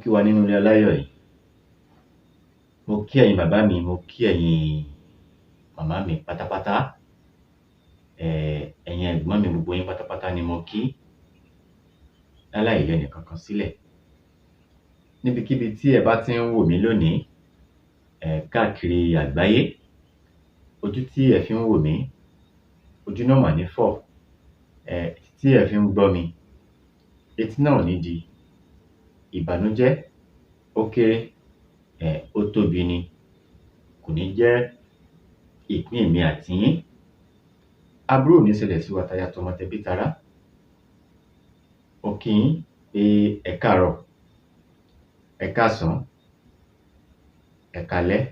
Mo kí wa nínú ilé aláyọ̀ yìí. Mo kí ẹ̀yin bàbá mi, mo kí ẹ̀yin màmá mi pátápátá. Ẹ̀yin ẹ̀gbọ́n mi, gbogbo yín pátápátá ni mo kí, láláì yọ ẹnìkankan sílẹ̀. Níbikíbi tí ẹ bá ti ń wò mí lónìí, káàkiri àgbáyé, ojú tí ẹ fi ń wò mí, ojú náà mà ní fọ́. Etí tí ẹ fi ń gbọ́ mi, etí náà ò ní di. Ìbànújẹ́ ó kéré, ó tóbi ni, kò ní jẹ́ ìpín èmi àti yín. Aburú ò ní ṣẹlẹ̀ sí wa taya tọmọ tẹbí tará. Mo kí yín pé ẹ káàárọ̀, ẹ káàsán, ẹ káalẹ́.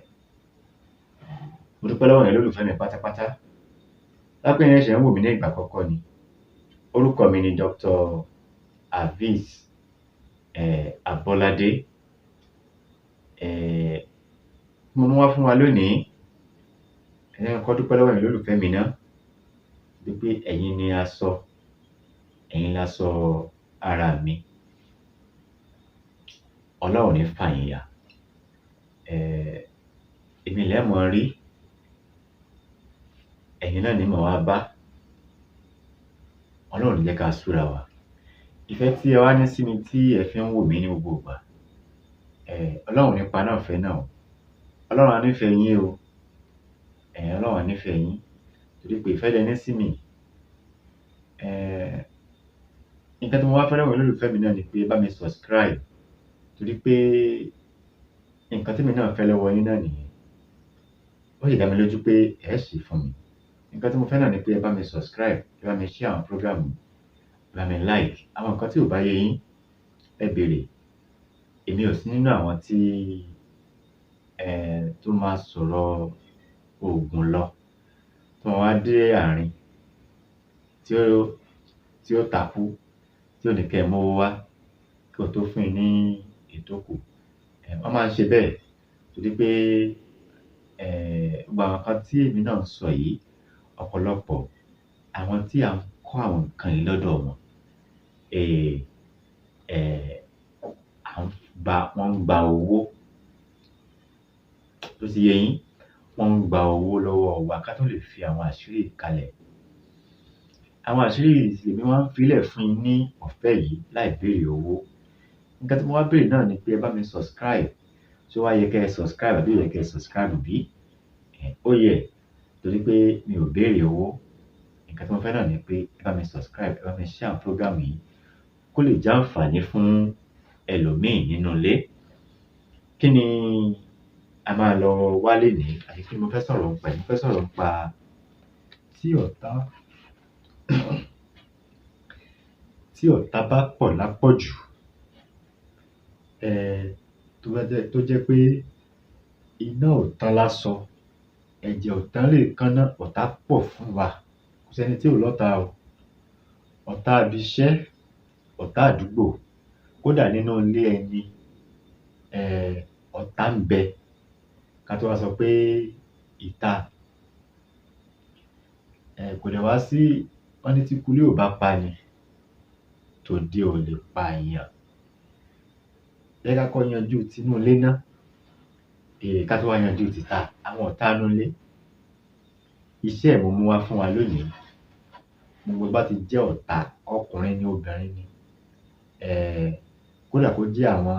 Mo dúpẹ́ lọ́wọ́ ẹ̀yin olólùfẹ́ mi pátápátá. Lápẹ́ yín ṣẹ̀ṣẹ̀ ń wò mí ní ìgbà àkọ́kọ́ ni. Orúkọ mi ni Dr. Hafiz Abọ́ládé. Mo mú wá fún wa lónìí. Ẹ jẹ́ n kọ́kọ́ dúpẹ́ lọ́wọ́ ẹ̀yin olólùfẹ́ mi ná, wípé ẹ̀yin ni aṣọ, ẹ̀yin laṣọ ara mi. Ọlọ́run ò ní fà yín ya. Èmi lẹ́ mọ rí, ẹ̀yin náà ní mọ̀ wá bá. Ọlọ́run ò ní jẹ́ ká súra wa. Ìfẹ́ tí ẹ wá ní sí mi tí ẹ fi ń wò mí ní gbogbo ìgbà, Ọlọ́run ò ní paná ìfẹ́ náà o. Ọlọ́run á nífẹ̀ẹ́ yín o. Ọlọ́run á nífẹ̀ẹ́ yín torí pé ìfẹ́ lẹ ní sí mi. Nǹkan tí mo wá fẹ́ lọ́wọ́ ẹ̀yin olólùfẹ́ mi náà ni pé ẹ bá mi subscribe, torí pé nǹkan témi náà fẹ́ lọ́wọ́ yín náà nìyẹn. Ó sì dá mi lójú pé ẹ ṣe fún mi. Nǹkan tí mo fẹ́ náà ni pé ẹ bá mi subscribe, ẹ bá mi share àwọn program, ẹ bá mi like. Àwọn nǹkan tí ò bá yé yín, ẹ béèrè. Èmi ò sí nínú àwọn tí tó máa sọ̀rọ̀ oògùn lọ, tó máa wá dé àárín tí ó takú, tí ò ní kẹ́ ẹ mówó wá kí o tó fún yín ní èyí tó kù. Wọ́n máa ń ṣe bẹ́ẹ̀ torí pé gbogbo àwọn nǹkan tí èmi náà ń sọ yìí, ọ̀pọ̀lọpọ̀ àwọn tí à ń kọ́ àwọn nǹkan yìí lọ́dọ̀ wọn, à ń gba, wọ́n ń gba owó. Tó ti yé yín, wọ́n ń gba owó lọ́wọ́ wa ká tó lè fi àwọn àṣírí yìí kalẹ̀. Àwọn àṣírí yìí lèmi wá ń filẹ̀ fún yín ní ọ̀fẹ́ yìí láì béèrè owó. Nǹkan tí mo wá béèrè náà ni pé ẹ bá mi subscribe. Ṣé ó wá yẹ kẹ́ ẹ subscribe àbí ò yẹ kẹ́ ẹ subscribe bí? Ó yẹ, torí pé mi ò béèrè owó. Nǹkan tí mo fẹ́ náà ni pé ẹ bá mi subscribe, ẹ bá mi share program yìí kó lè jẹ́ àǹfààní fún ẹlòmíì nínú ilé. Kí ni a máa lọ wá lénìí àti kí ni mo fẹ́ sọ̀rọ̀ nípa ẹ̀? Mo fẹ́ sọ̀rọ̀ nípa tí ọ̀tá tí ọ̀tá bá pọ̀ lápọ̀jù, tó bá jẹ́ tó jẹ́ pé iná ò tán lásọ, ẹ̀jẹ̀ ò tán léèékánná, ọ̀tá pọ̀ fún wa. Kò sẹ́ni tí ò lọ́tàá o. Ọ̀tá ibi iṣẹ́, ọ̀tá àdúgbò, kódà nínú ilé ẹni, ọ̀tá ń bẹ. Ká tó wá sọ pé ìta. Kò dẹ̀ wá sí, wọ́n ní tí ikú ilé ò bá pani, tòde ò lè pa èèyàn. Ẹ jẹ́ ká kọ́kọ́ yanjú tinú ilé ná, ká tó wá yanjú tìta, àwọn ọ̀tá inú ilé. Iṣẹ́ mo mú wá fún wa lónìí. Gbogbo bá ti jẹ́ ọ̀tá, ọkùnrin ni, obìnrin ni, kódà kó jẹ́ àwọn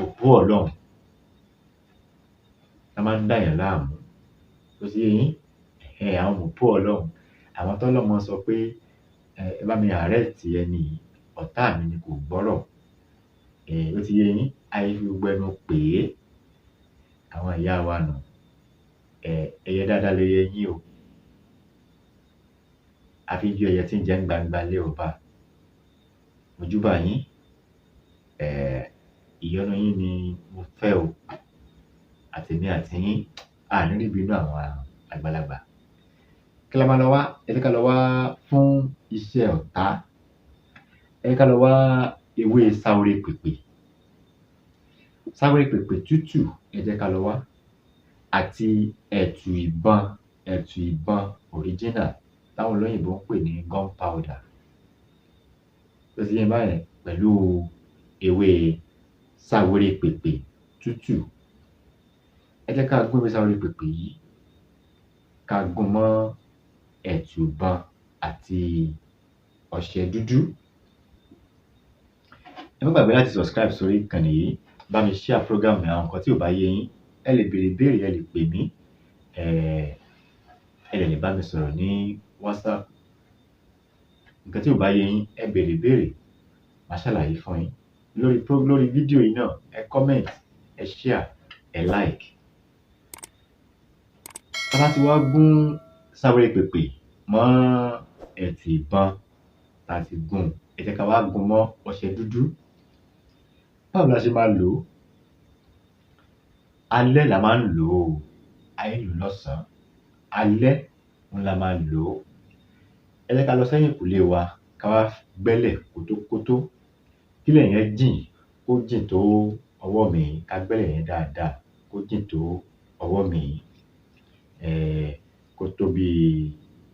òpó Ọlọ́run tán máa ń dàyàn láàmú. Tó ti yé yín? Àwọn òpó Ọlọ́run, àwọn tọ́lọ́run máa ń sọ pé ẹ bá mi arrest ẹni yìí, ọ̀tá mi ni, kò gbọ́rọ̀. Ó ti yé yín? Àì fi gbogbo ẹnu pè é. Àwọn ìyá wa nù. Ẹyẹ dáadáa lẹyẹ yín o. Àfínjú ẹyẹ tí ń jẹ ní gbangba ilé ọba. Mo júbà yín. Ìyọ́nú yín ni mo fẹ́ o. Àtèmi àti yín, a ní rí ìbínú àwọn àgbàlagbà. Kí la máa lọ wá? Ẹ jẹ́ ká lọ wá fún iṣẹ́ ọ̀tá. Ẹ jẹ́ ká lọ wá ewé sáwéré-pèpè. Sáwéré-pèpè tútù, ẹ jẹ́ ká lọ wá. Àti ẹ̀tù ìbọn, ẹ̀tù ìbọn original táwọn olóyìnbó ń pè ní gunpowder. Ó ti yé yín báyẹn pẹ̀lú ewé Sáwéré pèpè tútù. Ẹ jẹ́ ká gún ewé sáwéré pèpè yìí, ká gún mọ́ ẹ̀tù ìbọn àti ọṣẹ dúdú. Ẹ má gbàgbé láti subscribe sórí ìkànnì yìí, bá mi share program mi. Àwọn nǹkan tí ò bá yé yín, ẹ lè béèrè ìbéèrè, ẹ lè pè mí, ẹ dẹ̀ lè bá mi sọ̀rọ̀ ní WhatsApp. Nǹkan tí ò bá yé yín, ẹ béèrè ìbéèrè, màá ṣàlàyé fún yín. Lórí fídíò yìí náà, ẹ comment, ẹ share, ẹ like. Tá bá ti wá gún sáwéré pèpè mọ́ ẹ̀tù ìbọn tá a ti gún, ẹ jẹ́ ká wá gún mọ́ ọṣẹ dúdú. Báwo la ṣe máa lò ó? Alẹ́ la máa ń lò ó, a é lò ó lọ́sàn-án. Alẹ́ òun la máa lò ó. Ẹ jẹ́ ká lọ sẹ́yìnkùlé wa, ká wá gbẹ́lẹ̀ kótókótó. Kílẹ̀ yẹn jìn, kó jìn tó ọwọ́ mi yìí, ká gbẹ́lẹ̀ yẹn dáadáa, kó jìn tó ọwọ́ mi yìí, kó tó bí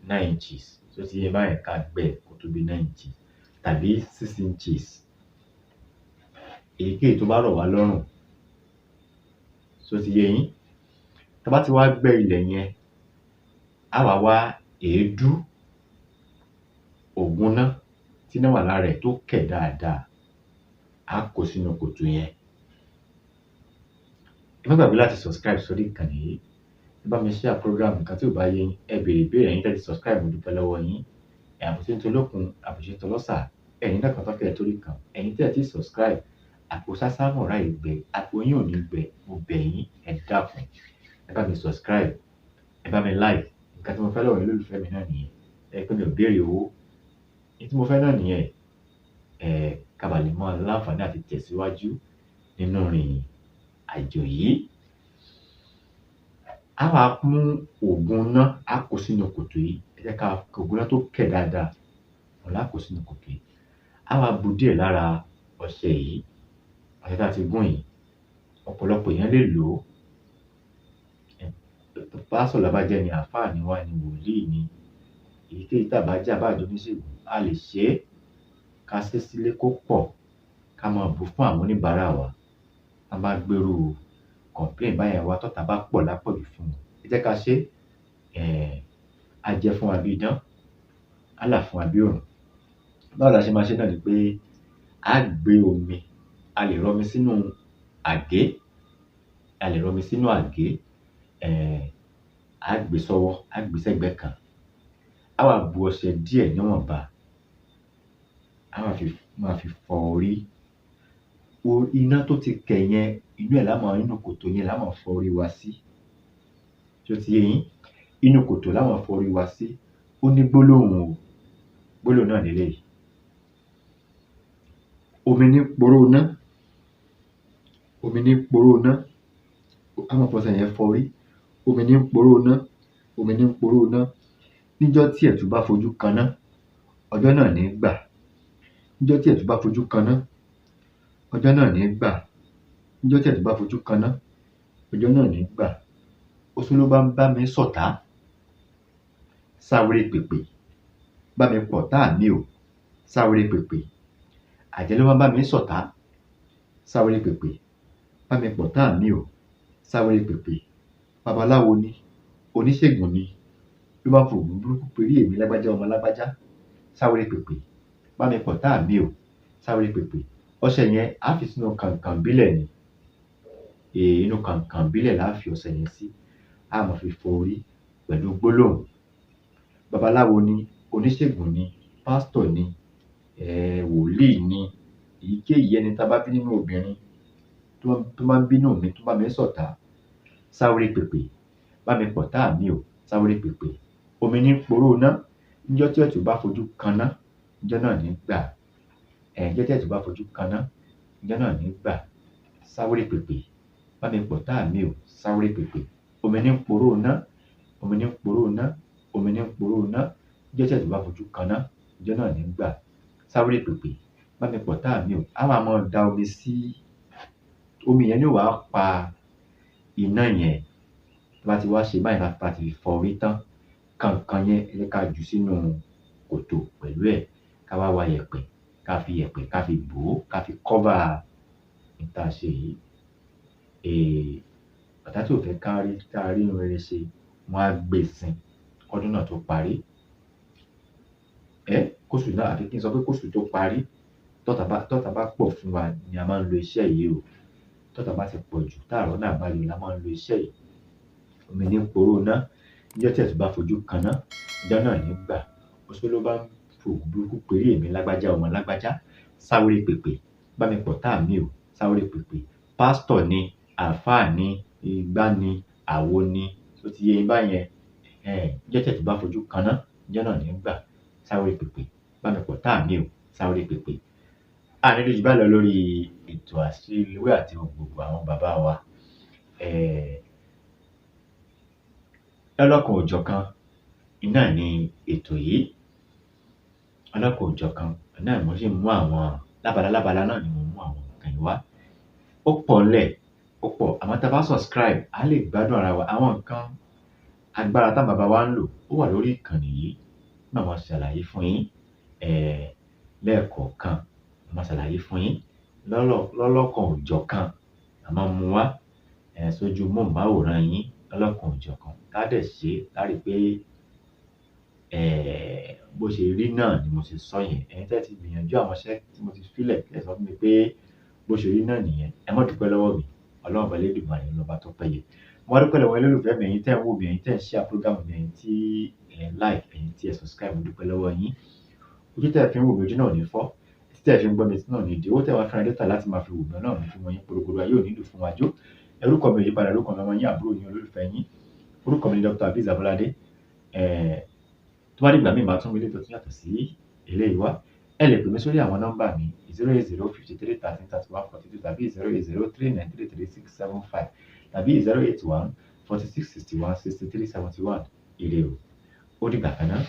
9 inches. Ṣó ti yé báyẹn? Ká gbẹ́ kó tó bí 9 inches tàbí 6 inches. Èyíkéyìí tó bá rọ̀ wá lọ́rùn. Ṣó ti yé yín? Tá bá ti wá gbẹ́ ilẹ̀ yẹn, á wá wá èédú ògúnná tíná wà lára ẹ̀ tó kẹ̀ dáadáa, á kó sínú kòtò yẹn. Ẹ má gbàgbé láti subscribe sórí ìkànnì yìí. Ẹ bá mi share program. Nǹkan tí ò bá yé yín, ẹ béèrè ìbéèrè. Ẹ̀yin tẹ́ ti subscribe, mo dúpẹ́ lọ́wọ́ yín. Àbùṣe ń tolókun, àbùṣe ń tọlọ́sà, ẹ̀yin náà kan tán kẹ́ ẹ torí kan. Ẹ̀yin tẹ́ ẹ ti subscribe, àpò sásámọ̀rá ìgbẹ, àpò yín ò ní gbẹ, mo bẹ̀ yín, ẹ dákun. Ẹ bá mi subscribe, ẹ bá mi like. Nǹkan tí mo fẹ́ lọ́wọ́ yín olólùfẹ́ mi náà nìyẹn. Ẹ pé mi ò béèrè owó. Èyí tí mo fẹ́ náà nìyẹn. Ká bàa lè máa láǹfààní àti tẹ̀síwájú nínú ìrìn àjò yìí. Á wá mú ògùn iná, á kó sínú kòtò yìí. Ẹ jẹ́ ká ògùn iná tó kẹ̀ dáadáa, òun lá kó sínú kòtò yìí. Á wá bu díẹ̀ lára ọṣẹ yìí, ọṣẹ tá a ti gún yìí. Ọ̀pọ̀lọpọ̀ èèyàn lè lò ó. Pásítọ̀ la bá jẹ́ ni, àlfáà ni wá ni, wòlíì ni, èyíkéyìí tá bá jẹ́, à báà jẹ́ oníṣègùn, a lè ṣe é, ká ṣé sílé kó pọ̀, ká máa bù fún àwọn oníbàárà wa. Tán bá gbérú complain báyẹn wá, tọ́tàá bá pọ̀ lápọ̀jù fún wọn. Ẹ jẹ́ ká ṣé, á jẹ́ fún wa bí idán, á là fún wa bí òrùn. Báwo la ṣe máa ṣe náà ni pé á gbé omi, a lè rọmi sínú àgé, a lè rọmi sínú àgé, á gbé sọ́wọ́, á gbé sẹ́gbẹ̀ẹ́ kan. Á wá bu ọṣẹ díẹ̀ níwọ̀nba, á wá fi máa fi fọ orí. Iná tó ti kẹ̀ yẹn, inú ẹ̀ lá máa, inú kòtò yẹn lá máa fọ orí wa sí. Ṣó ti yé yín? Inú kòtò lá máa fọ orí wa sí. Ó ní gbólóhùn o. Gbólóhùn náà leléyìí. Omi ní poró iná, omi ní poró iná. Á máa fọṣẹ yẹn fọ orí. Omi ní poró iná, omi ní poró iná. Níjọ́ tí ẹ̀tù bá fojú kaná, ọjọ́ náà ní gbà. Níjọ́ tí ẹ̀tù bá fojú kaná, ọjọ́ náà ní gbà. Níjọ́ tí ẹ̀tù bá fojú kaná, ọjọ́ náà ní gbà. Oṣó ló bá ń bá mi ṣọ̀tá, sáwéré pèpè, bá mi pọ̀tá mi o, sáwéré pèpè. Àjẹ́ ló bá ń bá mi ṣọ̀tá, sáwéré pèpè, bá mi pọ̀tá mi o, sáwéré pèpè. Babaláwo ni, oníṣègùn ni, ló bá fòògùn burúkú perí èmi lágbájá ọmọ lágbájá, sáwéré pèpè, bá mi pọ̀tá mi o, sáwéré pèpè. Ọṣẹ yẹn á fi sínú kànkàn bílẹ̀ ni. Inú kànkàn bílẹ̀ lá fi ọṣẹ yẹn sí. Á máa fi fọ orí pẹ̀lú gbólóhùn. Babaláwo ni, oníṣègùn ni, pásítọ̀ ni, wòlíì ni, èyíkéyìí ẹni tá bá bí nínú obìnrin tó bá ń bínú mi, tó bá mi ṣọ̀tá, sáwéré pèpè, bá mi pọ̀tá mi o, sáwéré pèpè. Omi ní poró iná, níjọ́ tí ẹ̀tù bá fojú kaná, níjọ́ náà ní gbà. Níjọ́ tí ẹ̀tù bá fojú kaná, níjọ́ náà ní gbà. Sáwéré pèpè, bá mi pọ̀tá mi o, sáwéré pèpè. Omi ní poró iná, omi ní poró iná, omi ní poró iná. Níjọ́ tí ẹ̀tù bá fojú kaná, níjọ́ náà ní gbà. Sáwéré pèpè, bá mi pọ̀tá mi o. Á wá máa da omi sí, omi yẹn ni ó wá pa iná yẹn. Tá bá ti wá ṣe báyìí, tá bá ti fi fọ orí tán, kànkàn yẹn ẹ jẹ́ ká jù sínú kòtò pẹ̀lú ẹ̀, ká wá wa yẹ̀pẹ̀, ká fi yẹ̀pẹ̀ ká fi bò ó, ká fi cover Ní tá a ṣe yìí, ọ̀tá tí ò fẹ́ ká rí tá a rí ohun rere ṣe, wọ́n á gbé sin kọ́dún náà tó parí. Kóṣù náà, àfi kí n sọ pé kóṣù tó parí, tọ́ta bá pọ̀ fún wa ni a máa ń lo iṣẹ́ yìí o. Tọ́ta bá ti pọ̀ jù, tá àrọ́nà àbáyọ la máa ń lo iṣẹ́ yìí. Omi ní poró ná, níjọ́ tí ẹ̀tù bá fojú kan ná, ìjọ́ náà ní gbà. Oṣó ló bá ń fòògùn burúkú perí èmi lágbájá ọmọ lágbájá, sáwéré pèpè, bá mi pọ̀ tá mi ò, sáwéré pèpè. Pásítọ̀ ni, àlfáà ni, igbá ni, àwo ni, tó ti yé yín báyẹn. Níjọ́ tí ẹ̀tù bá fojú kan ná, ìjọ́ náà ní gbà. Sáwéré pèpè, bá mi pọ̀ tá mi ò, sáwéré pèpè. A ní rí jù báyìí lọ lórí ètò àṣírí ewé àti gbogbo àwọn bàbá wa. Lọ́lọ́kan òjọ̀kan iná ni ètò yìí. Ọlọ́kan òjọ̀kan náà mo sì mú àwọn lábala lábala náà ni mo mú àwọn nǹkan yìí wá. Ó pọ̀ ńlẹ̀, ó pọ̀. Àmọ́ tá a bá subscribe, a lè gbádùn ara wa. Àwọn nǹkan agbára táwọn bàbá wa ń lò ó wà lórí ìkànnì yìí. Màá máa ṣàlàyé fún yín lẹ́ẹ̀kọ̀ọ̀kan. Màá ṣàlàyé fún yín lọ́lọ́kan òjọ̀kan. A máa mú wá sójú móhùnmáwòrán yín lọ́lọ́kan òjọ̀kan. Tá dẹ̀ ṣe, tá rí pé bó ṣe rí náà ni mo ṣe sọ yẹn. Ẹ̀yin tẹ́ ti gbìyànjú àwọn iṣẹ́ tí mo ti fílẹ̀, ẹ sọ fún mi pé bó ṣe rí náà nìyẹn. Ẹ má dúpẹ́ lọ́wọ́ mi. Ọlọ́run ọba Elédùmarè lọba tó péye. Mo wá dúpẹ́ lọ́wọ́ olólùfẹ́ mi, ẹ̀yin tẹ́ ń wò mí, ẹ̀yin tẹ́ ń share program mi, ẹ̀yin tí ẹ like, ẹ̀yin tí ẹ subscribe, mo dúpẹ́ lọ́wọ́ yín. Ojú tẹ́ ẹ fi ń wò mí, ojú náà ò ní fọ́. Etí tẹ́ ẹ fi ń gbọ́ mi, etí náà ò ní di. Owó tẹ́ ẹ wá fi ra data láti máa fi wò mí, Ọlọ́run ní fi wọ́n yín polówó ayé ò ní lù fún wa jó. Orúkọ mi ò yípadà, orúkọ mi ọmọ yín, àbúrò yín, olólùfẹ́ yín. Orúkọ mi ni Dr. Azeez Abolade. Tó bá dìgbà míì, màá tún mú eléyìí tó tún yàtọ̀ sí eléyìí wá. Ẹ lè pè mí sórí àwọn nọ́mbà mi 080 53 13 31 42 tàbí 080 39 33 675 tàbí 081 46 61 63 71. Ire o. Ó dìgbà kan náà.